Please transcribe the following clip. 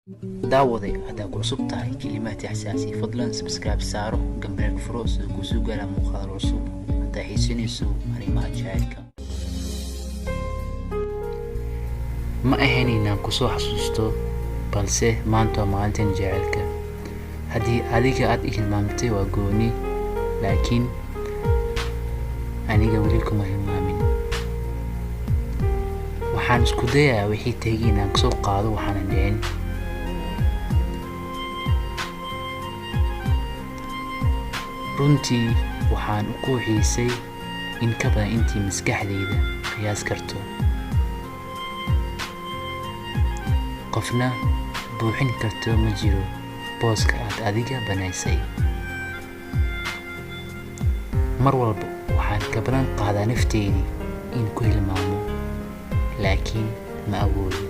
Daawaday, haddaa ku cusub tahay Kalimaati Xasaasi, fadlan subscribe saaro, gambaleel furo sida kuu soo gaara muuqaal cusub haddaa xiisanayso arrimaha jacaylka. Ma ahayn inaan kusoo xasuusto, balse maanta waa maalintan jacaylka. Haddii adiga aad i hilmaamtay waa gooni, laakiin aniga weli kuma hilmaamin. Waxaan isku dayayaa wixii tegay inaan kasoo qaado waxaanan dhicin. Runtii waxaan ku xiisay in ka badan intii maskaxdayda qiyaas karto. Qofna buuxin karto ma jiro booska aad adiga banaysay. Mar walba waxaan ka balan qaadaa nafteydii in ku hilmaamo, laakiin ma awoodo.